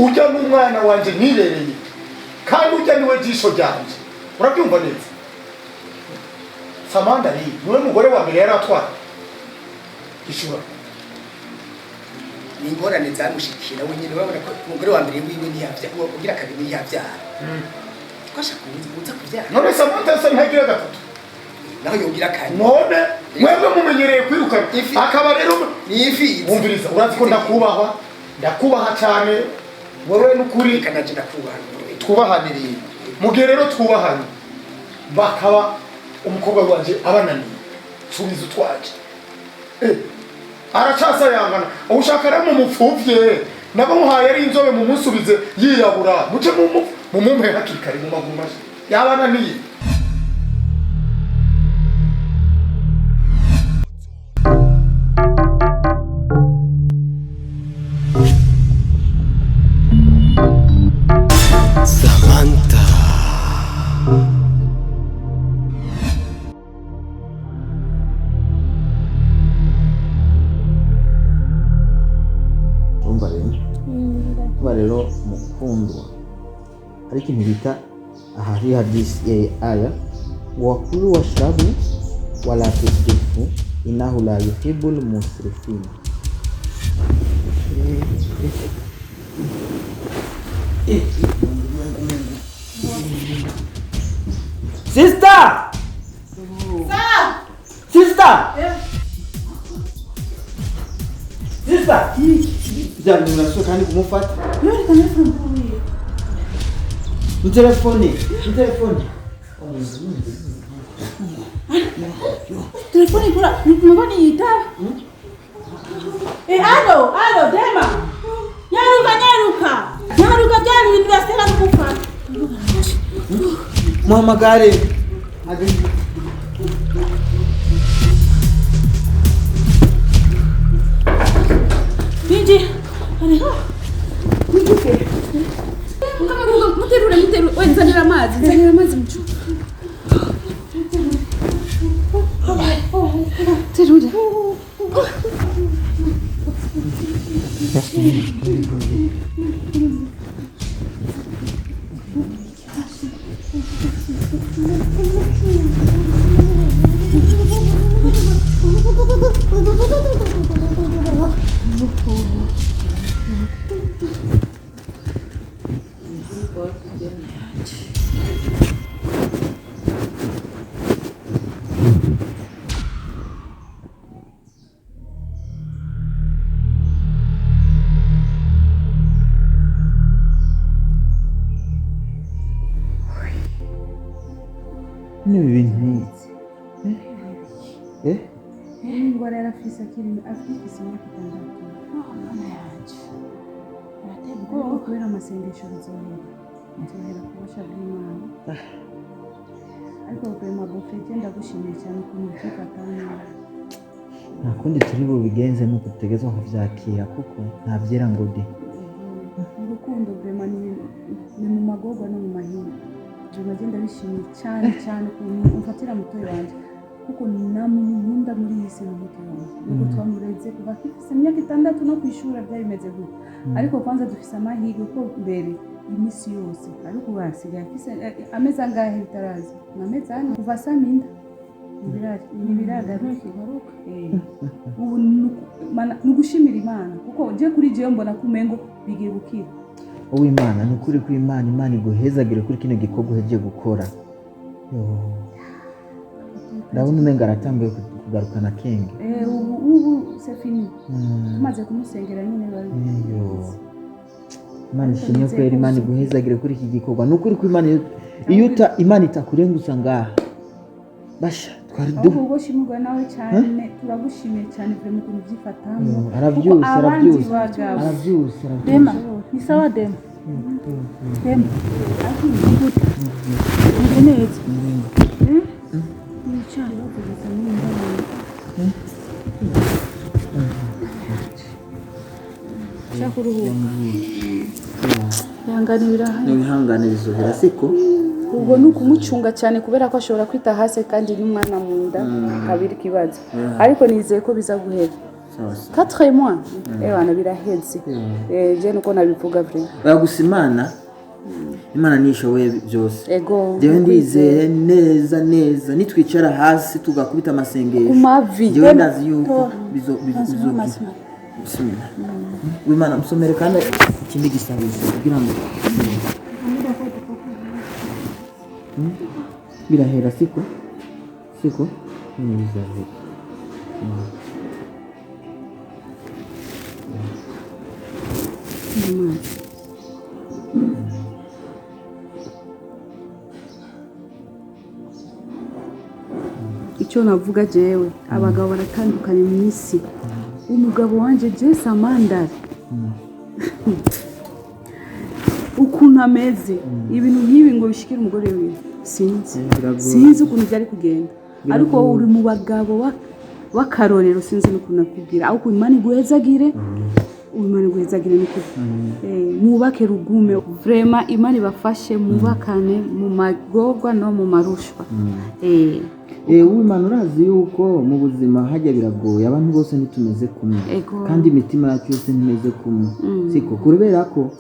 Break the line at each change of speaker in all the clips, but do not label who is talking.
Ujya n'umwana wanjye nirereye, kandi ujya niwe jisho ryanjye. Urabyumva neza? Samantha niwe mugore wa mbere yari atwaye ishura.
Ni ingorane zamushikira wenyine. Urabona ko umugore wa mbere wiwe ntiyavyara, uwo ugira kabiri ntiyavyara. Twashaka uza kuvyara.
None Samantha se ntagira gatatu?
Naho yogira kane.
None mwebwe mumenyereye kwirukana. Akaba rero
Ni ifi.
Wumviriza, urazi ko ndakubahwa, ndakubaha cyane wewe n'ukuri.
Reka naje ndakubaha.
Twubahaniriye. Mu gihe rero twubahanye, bakaba umukobwa wanje abananiye, subiza utwaje. Aracasayangana. Ushaka rero mumupfuvye, nabamuhaye ari inzobe, mumusubize yirabura, muce mumumpe hakiri kare mu maguru mashya, yabananiye.
Samantha.
Urumva rero mukundwa, hari ikintu bita ahari hadisi aya wakulu washrabu wala tusrifu innahu la yuhibbul musrifin. Sister! Sister! Sister! Bya bintu urashoka kandi kumufata. Mtelefone, mtelefone.
Telefone ikora numva niyitaba. Eh, alo, alo, Dema. Nyaruka, nyaruka. Nyaruka, bya bintu birasera no gupfa.
Muhamagare.
Ninji. Ari. Ninji. Muterure, muterure. We, nzanira amazi, nzanira amazi mucu. Terure.
N'ibi bintu. Eh?
Ingwara yarafise akiri afise imyaka 6. Mama yanje. Arateye ubwoba kubera amasengesho bizohera. Bizohera kubasha bw'Imana. Ariko vraiment Bofete, ndagushimiye cyane ukuntu ubyifataho neza.
Nta kundi turi bubigenze nuko dutegerezwa kuvyakira, kuko nta vyera ngo de.
Urukundo vraiment ni mu magorwa no mu mahirwe. Vraiment je ndabishimiye cyane cyane ukuntu umfatira mutoyi wanje, kuko namukunda muri iyi si na mutoyi wanje, nuko twamureze kuva afise imyaka 6, no kwishura byari bimeze gutya. Ariko kwanza dufise amahirwe ko mbere iminsi yose, ariko ubu asigaye afise amezi angahe bitaraza, ni amezi 4 kuva asaminda ntibiragaruka. Ubu ni ugushimira Imana, kuko je kuri jewe mbona ko umengo bigiye gukira.
Wowe Imana, ni ukuri kw'Imana, Imana iguhezagire kuri kino gikorwa uhejeje gukora. Yo. Ndabona umenga aratanguye kugarukana akenge.
Ubu c'est fini. Tumaze kumusengera nyine bari.
Yo. Imana ishimwe kwera, Imana iguhezagire kuri iki gikorwa. Ni ukuri kw'Imana, iyo Imana itakurenguza ngaha. Basha twari du.
Ahubwo ubwo shimirwa nawe cyane, turagushimiye cyane vraiment ukuntu ubyifatamo.
Yo, aravyuse,
Kuko abandi
aravyuse.
bagabo.
Aravyuse, aravyuse.
Dema, ni sawa Dema. Dema. Gute? Umeze neza. Wicara. Shaka kuruhuka. Ihanganira.
N'ibihangane bizohera siko?
Ubwo ni ukumucunga cyane kubera ko ashobora kwita hasi kandi n'umwana mu nda kabiri kibazo. Ariko nizeye ko biza guhera.
Sawa sawa.
4 mois, ewana biraheze. Je nuko nabivuga vraiment.
Oya, gusa Imana nishoboye byose.
Ego.
Jewe ndizeye neza neza nitwicara hasi tugakubita amasengesho
Ku mavi.
Jewe ndazi yuko
Masima,
bizo.
masima.
Bismillah. Wimana musomere kandi ikindi gisabisho kugira ngo Birahera siko siko. Bizahera.
Imana. Icyo navuga jewe, abagabo baratandukanye mu isi. Umugabo wanje je Samandari, ukuntu ameze, ibintu nk'ibi ngo bishikire umugore wiwe, sinzi.
Biragoye.
Sinzi ukuntu byari kugenda, ariko wowe uri mu bagabo w'akarorero. Sinzi n'ukuntu nakubwira, ahubwo Imana iguhezagire, Imana iguhezagire n'ukuri. Mwubake rugume vraiment, Imana ibafashe mwubakane mu magorwa no mu marushwa.
Uwimana, urazi yuko mu buzima hajya biragoye, abantu bose ntitumeze kumwe. Kandi imitima yacu yose ntimeze kumwe, siko? Kubera ko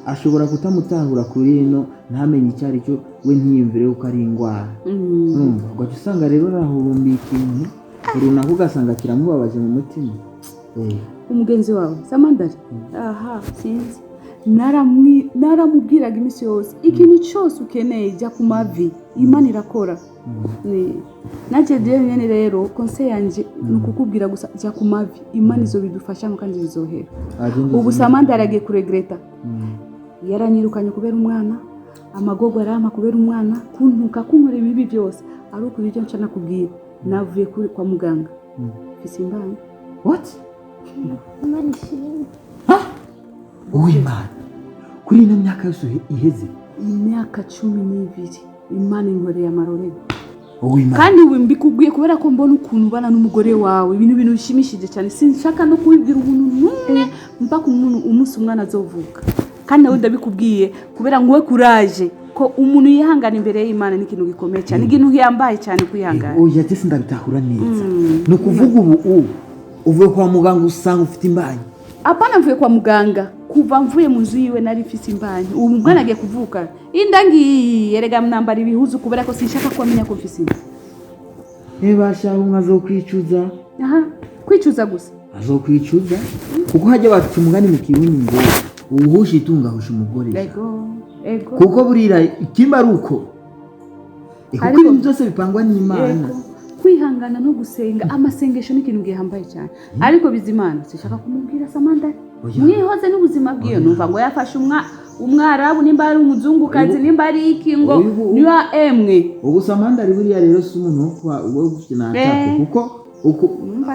ashobora kutamutahura kuri ino, ntamenye icyo ari cyo, we ntiyumvire yuko ari indwara. Urumva, ugaca usanga rero arahurumbiye ikintu runaka, ugasanga kiramubabaje mu mutima.
Umugenzi wawe Samandari, aha sinzi, naramubwiraga iminsi yose, ikintu cyose ukeneye jya ku mavi, Imana irakora. Nanjye rero nyene rero conseil yanje ni ukukubwira gusa, jya ku mavi, Imana izo bidufashamo kandi bizohera. Ubu Samandari agiye kuregreta. Yaranyirukanye kubera umwana, amagorwa arampa kubera umwana, kuntuka, kunkorera ibibi byose. Ari uko ibyo nca nakubwira, navuye kuri kwa muganga, mfise imbanyi.
What?
Imana ishimwe.
Uwimana, kuri ino myaka yose iheze?
Imyaka 12 Imana inkoreye amarorerwa.
Uwimana.
Kandi ubu mbikubwiye kubera ko mbona ukuntu ubana n'umugore wawe, ibintu bishimishije cyane. Sinshaka no kubibwira umuntu n'umwe mpaka umuntu umunsi umwana azovuka. Kandi nawe ndabikubwiye kubera ngo we kuraje ko umuntu yihangana imbere y'Imana ni ikintu gikomeye cyane, ikintu gihambaye cyane kwihangana.
Oya, je sindabitahura neza. Ni ukuvuga ubu uvuye kwa muganga usanga ufite imbanyi?
Apana, mvuye kwa muganga, kuva mvuye mu nzu yiwe nari mfise imbanyi. Ubu umwana agiye kuvuka, inda ngiyi. Erega mnambara ibihuzu kubera ko sinshaka ko amenya ko mfise inda.
Ntibashaho umwe azokwicuza.
Aha kwicuza gusa.
Azokwicuza kuko hajya baca umugani mu Kirundi ngo uwuhusha itunga ahusha umugore.
Ego, ego.
Kuko burira ikimba ari uko. Kuko ibintu byose bipangwa n'Imana.
Yego. Kwihangana no gusenga, amasengesho ni ikintu gihambaye cyane. Ariko Bizimana sinshaka kumubwira Samandari.
Oya.
Mwihoze n'ubuzima bwiyo, numva ngo yafashe umwarabu, nimba ari umuzungukazi, nimba ari iki, ngo niba emwe.
Ubu Samandari buriya rero si umuntu wo kuba wo gukina atako, kuko uko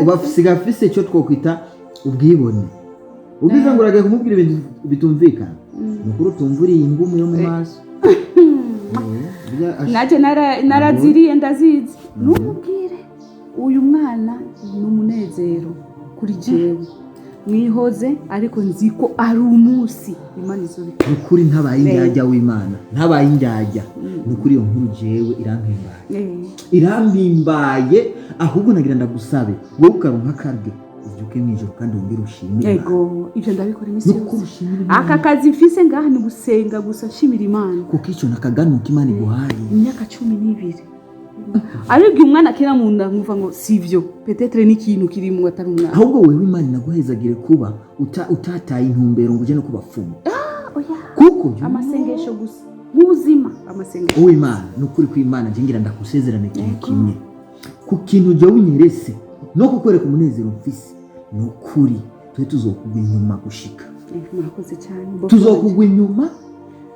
uba asiga afise icyo twokwita ubwibone, ubwiza ngo uragiye kumubwira ibintu bitumvikana, ni ukuri utumva uriye ingumu yo mu maso.
Nanjye naraziriye, ndazizi. Numubwire uyu mwana ni umunezero kuri jewe, mwihoze, ariko nzi ko ari umunsi Imana izobikora.
Ni ukuri ntabaye indyarya w'Imana, ntabaye indyarya, ni ukuri iyo nkuru jewe irampimbaye. Irampimbaye. Ahubwo nagira ndagusabe wowe ukaronka akaryo ubyuke mw'ijoro kandi wongere ushimire Imana.
Ego, ibyo ndabikora iminsi
Ni ukuri
yose.
ushimire Imana.
Aka kazi mfise ngaha ni gusenga gusa, nshimira Imana.
Kuko icyo nakaganuka Imana iguhaye.
Imyaka 12, ariko igihe umwana akira mu nda nkumva ngo si byo, peut-être n'ikintu kirimo atari umwana.
Ahubwo wewe Imana inaguhezagire kuba utataye intumbero ngo uje no kubapfumu,
Oya.
kuko
Amasengesho gusa mu buzima, amasengesho.
Wowe Imana, ni ukuri kw'Imana nje ngira ndakusezerane ikintu kimwe, ku kintu jya unyerese no kukwereka umunezero mfise, ni ukuri twe tuzokugwa inyuma gushika.
Murakoze cyane.
Tuzokugwa inyuma,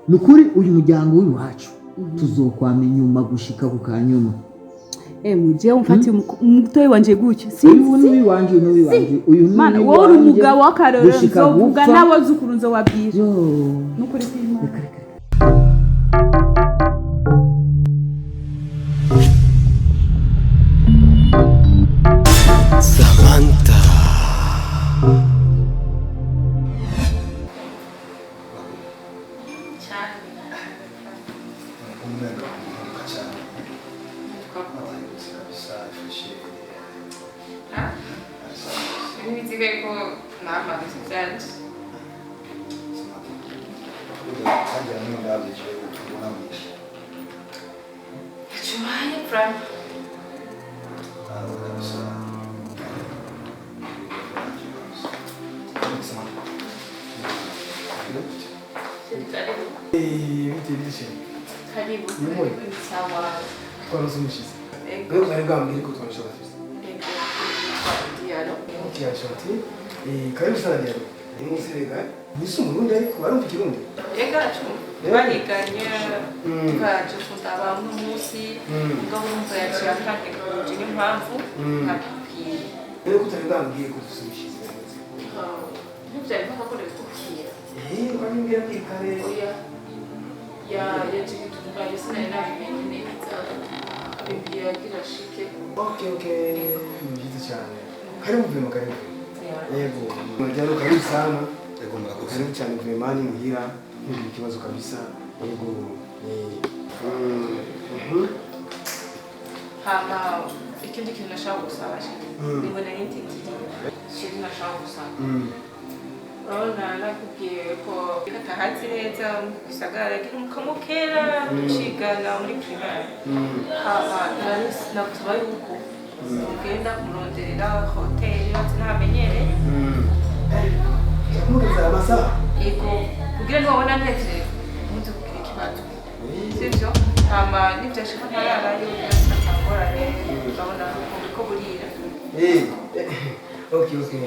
ni ukuri uyu muryango w'iwacu tuzokwama inyuma gushika ku kanyuma.
Mujye umfatiye umutoyi wanje gutya.
Uyu ni uwiwanje, uyu ni uwiwanje, uyu ni
Mana, wowe uri
uwiwanje
umugabo w'akarorero.
gushika
Nzovuga
gupfa.
n'abuzukuru nzobabwira.
Yo.
Nukuri kw'Imana.
Reka, reka, reka.
Samantha.
Umenga kuruhuka cyane, abayibutse kabisa ifashe.
N'ibiziga.
Nizeye ko namanutse ibyanje.
Harya niyo ndabye ubona mwinshi.
Tubaye prime.
Ntabwo kabisa.
Karibu.
Bite bite.
Karibu.
Ni mwe.
Sawa.
Twaronse umushyitsi.
Ego.
Wewe mwari bwambwire ko twaronse abashyitsi.
Ego. Diallo.
Okay, ashanti. Karibu sana Diallo. Ni muri Senegal. Ni si umurundi ariko arumva ikirundi.
Ego aracumva. Bariganye twaje kundaba uno munsi mugabo urumva yaciye atangira n'impamvu ntabikubwiye.
Rero ko utari bwambwiye ko dufise umushyitsi.
Ntibyari ngombwa ko ndabikubwira.
Wabibwira ko kare.
Oya. Ya yaje gutunganya sinari nabimenye neza. Abimbwiye agira ashike.
Okay, okay. Ni byiza cyane. Karibu vema, karibu. Yego. Diallo karibu sana.
Yego murakoze.
Karibu cyane vema ni muhira. Ntugire ikibazo kabisa. Yego.
Hama ikindi kintu nashaka gusaba niba nari ntitiriye ikintu nashaka gusaba urabona nakubwiye ko katahazi neza mu gisagara kamukera tucigana muri primaire hama nagusaba yuko ugenda kumuronderera hoteli ati ntamenyere
Kumugeza amasaha.
Yego kugira niwabona ntetse ntuze kugira ikibazo sivyo hama nivyashika ntararayo atangorane urabona ko burira.
Okay, okay.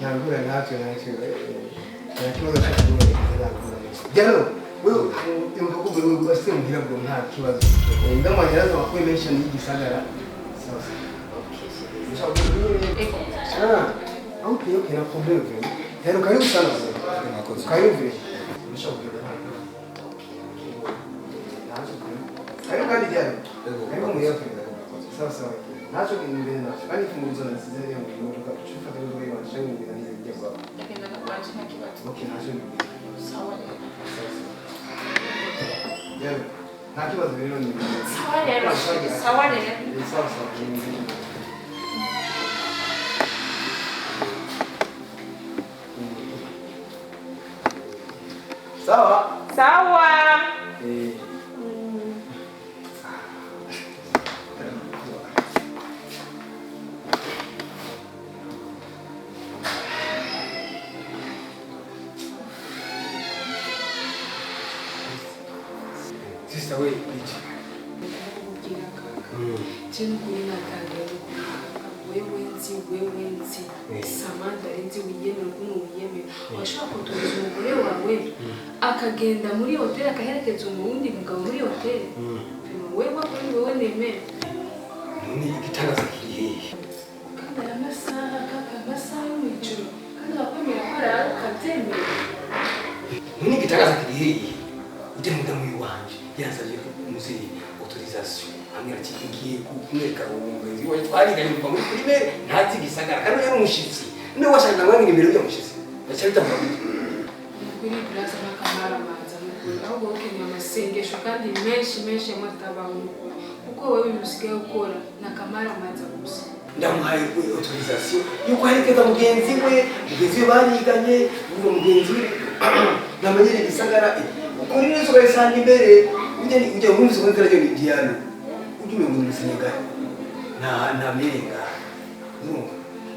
Ntabwo ntacyo ntacyo. Nta kibazo cyo Diallo, wewe yumva ko wewe basi muhira bwo nta kibazo. Ndamwanya razo bakwe mention y'igisagara. Sawa.
Ego.
Ah, okay, okay, no problem. Diallo karibu sana.
Murakoze.
Karibu. Karibu kandi Diallo. Karibu muhira. Sawa sawa. Ntacyo imbere ntacyo kandi imfunguzo nasize hariya mu modoka ushaka imodoka iwacu cyangwa imbere nijya kwawe.
Ndagenda nakwanje nta kibazo.
Okay, ntacyo imbere.
Sawa rero.
Sawa sawa. Yewe, nta kibazo rero ni
Sawa rero. Sawa rero.
Sawa sawa. Sawa.
Sawa.
Sister we iki.
Wewe nzi Samantha nzi wiyemera ukuntu wiyemera washobora kutumiza umugore wawe akagenda muri hoteli akaherekeza umuwundi mugabo muri hoteli wewe kuri wewe nemera
none igitangaza kiri hehe
kandi aya masaha kaka amasaha yo mw'ijoro kandi akakwemera ko arara ukabyemera
none igitangaza kiri hehe ujya mudamu w'iwanje yansabye muzeyi autorisation ambwira ati ngiye kumwereka umugenzi wawe twariganye kuva muri primaire ntazi igisagara kandi yari umushitsi niwe washaka ndamwanga imbere y'uyu mushitsi ndacyari bitanga
kuri Grace n'akamara manza n'ukuri ahubwo ukeneye amasengesho kandi menshi menshi y'amatabaho n'ukuri kuko wowe ibintu usigaye ukora ni akamara manza gusa
ndamuhaye autorisation yuko aherekeza mugenzi we bariganye uwo mugenzi we namenyere igisagara ukuri neza ugasanga imbere ujya wumvise ko nzira ryo Diallo ujya umengo ni Senegal nta merenga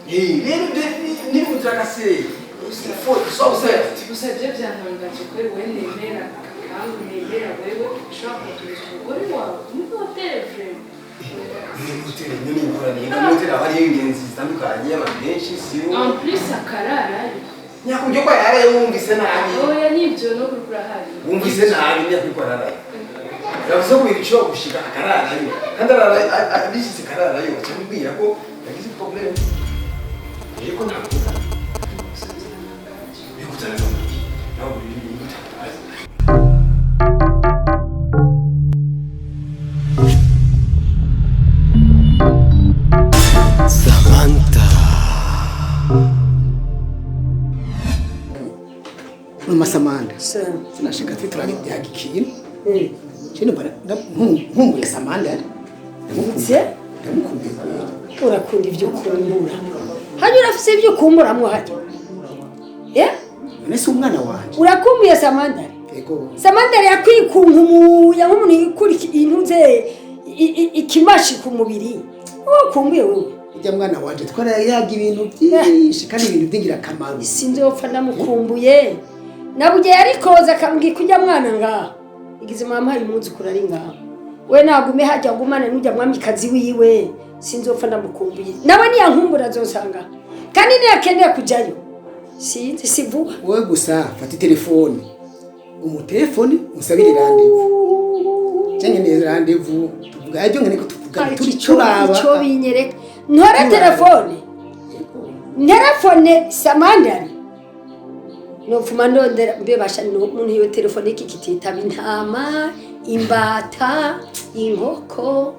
rero ni kuturakase
gusa ibyo byantangaje kweri wowe nemera kandi nemera wewe ushobora kutumiza umugore wawe muri hoteli vrema
muri hoteli nyine ingorane muri hoteli haba hariyo ingenzi zitandukanye abantu benshi siyo
en plus akararayo
nyakubyo ko yararayo wumvise nabi
oya nibyo no kuri kurahari
wumvise nabi nyakubyo ko yararayo yavuze ko ibintu bishobora gushika akararayo kandi abishyize akararayo cyamubwira ko yagize problème ariko ntabwo bigutana nawe bigutana.
Samantha
Mama Samantha sinashaka twiturage ikintu kino nkumbuye Samantha ndamukumbuye.
Urakunda ibyo ukumbura.
Hanyuma urafise ibyo ukumburamwo hajya. Eh?
None si umwana wanje?
Urakumbuye Samandari?
Ego.
Samandari yakwikunkumuye nk'umuntu yikura intuze ikimashi ku mubiri. Wowe ukumbuye wewe.
Ujya mwana wanje twarayaga ibintu byinshi kandi ibintu by'ingirakamaro.
Sinzopfa ndamukumbuye. Nabugiye yarikoza akambwira ko ujya mwana ngaha. Igize mama umwuzukuru ari ngaha. We nagume hajya agumane n'ujya mwamikazi wiwe. Sinzopfa ndamukumbuye. Nawe niyankumbura azosanga. Kandi niyakeneye kujayo. Sinzi si vuba.
Wowe gusa fata telefone, umutelefone usabire rendez-vous. Cyangwa ni rendez-vous tuvuga ibyo ngene ko tuvuga turi turaba.
Icyo binyereka. Ntore telefone. Telefone Samandari. Nopfuma ndondera mbe basha umuntu iyo telefone iki kititaba intama, imbata, inkoko,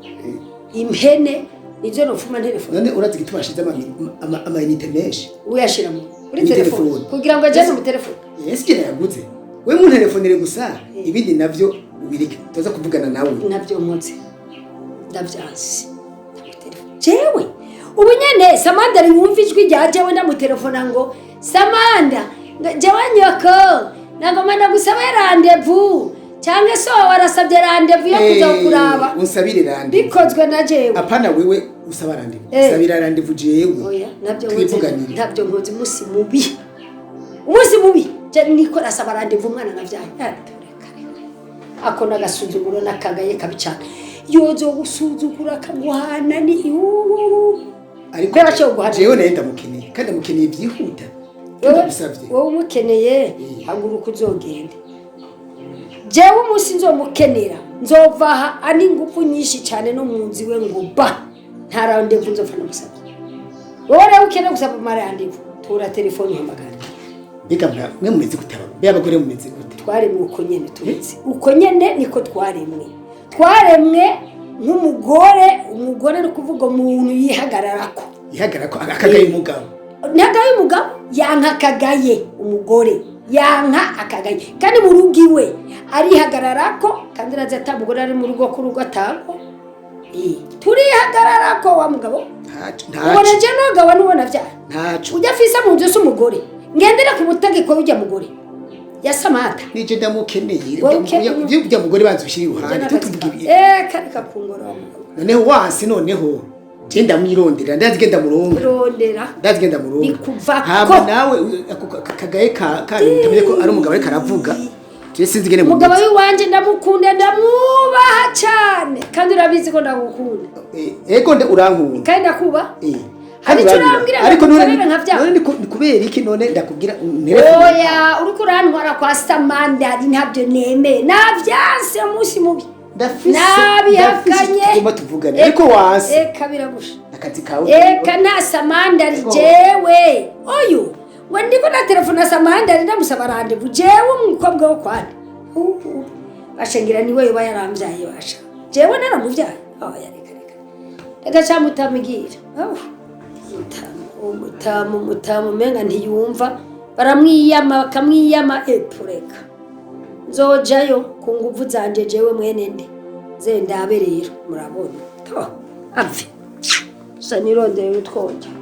impene, nivyo nopfuma telefone.
None urazi igituma ashize amayinite menshi?
Uyashira muri
Muri
telefone
telefone.
kugira ngo ajane mu telefone.
Ese ikintu yaguze we muntelefonere gusa, ibindi navyo ubireke, tuza kuvugana nawe.
Navyo nkoze ndavyanse. Ndamutelefona jewe ubu nyene Samandari wumva ijwi rya jewe ndamutelefona ngo Samanda jewe nyoko nagoma ndagusaba rendez-vous cyangwa so warasabye rendez-vous yo kuza kuraba.
Unsabire rendez-vous.
Bikozwe na jewe.
Apana wewe usaba rendez-vous. Usabira rendez-vous jewe.
Oya, nabyo nkoze.
Twivuganire.
Ntabyo nkoze. Umunsi mubi, umunsi mubi je niko nasaba rendez-vous umwana nkavyaye. Ako n'agasuzuguro n'akagaye kabi cyane, yozo gusuzugura akaguhana ni
Ariko
Kubera cyo guhana.
jewe naye ndamukeneye kandi ndamukeneye byihuta.
Wewe
Ndagusavye.
wowe umukeneye, haguruka uzogende. Jewe umunsi nzomukenera nzova aha ani ingufu nyinshi cyane no mu nzu iwe ngo ba nta rendez-vous nzopfa namusabye. Wowe rero ukeneye gusaba ama rendez-vous, tura telefone uhamagara.
Mbega mwe mumeze gute abagore? Mbega abagore mumeze gute?
Twaremwe uko nyene tumeze, uko nyene niko twaremwe. Twaremwe nk'umugore. Umugore ni ukuvuga umuntu yihagararako.
Ihagarara ko akagaye umugabo.
Ntagaye umugabo, yanka akagaye umugore, yanka akagaye. Kandi mu rugo iwe arihagararako, kandi urazi ata mugore ari mu rugo ku rugo atako. Turihagararako wa mugabo.
Ntaco.
Ubona
Ntaco.
je nogawa n'ubona vyara.
Ntaco.
Ujya afise mu nzu si umugore ngendera ku butegeko w'ujya mugore ya Samata.
Nije ndamukeneye.
Wowe ukeneye.
Ujya mugore banza ushyire iruhande tutuvuga ibi.
Kareka kungora wa mugabo.
Noneho wansi noneho je ndamwirondera, ndazi genda murongo.
Rondera.
Ndazi genda murongo.
Bikuvako.
Hama nawe ako kagaye ka kandi ko ari umugabo ariko aravuga. Je sinzi gene
Umugabo w'iwanje ndamukunda, ndamwubaha cyane, kandi urabizi ko ndagukunda.
Ego nde urankunda.
Kandi ndakuba.
Hari
Hari icyo urambwira ngo
ariko none
ngukorere nka vya?
None ni kubera iki none ndakubwira nterefone?
Oya, uriko urantwara kwa Samandari ntabyo nemeye, navyanse umunsi mubi.
Ndafise
Nabihakanye.
Tugomba tuvugane ariko wansi.
Eka biragusha.
Akazi kawe.
Eka nta Samandari jewe oyu ngo ndiko na telefona Samandari ndamusaba rendez-vous jewe umukobwa wo kwane bashengira niwe yoba yaramvyaye basha jewe naramuvyaye. Oya, reka reka reka camutamigira umutamu umutamu umenga ntiyumva, baramwiyama bakamwiyama. Epureka nzojayo ku nguvu zanje jewe mwene nde nze ndabe rero murabona. To ave gusa nirondeye utwongera.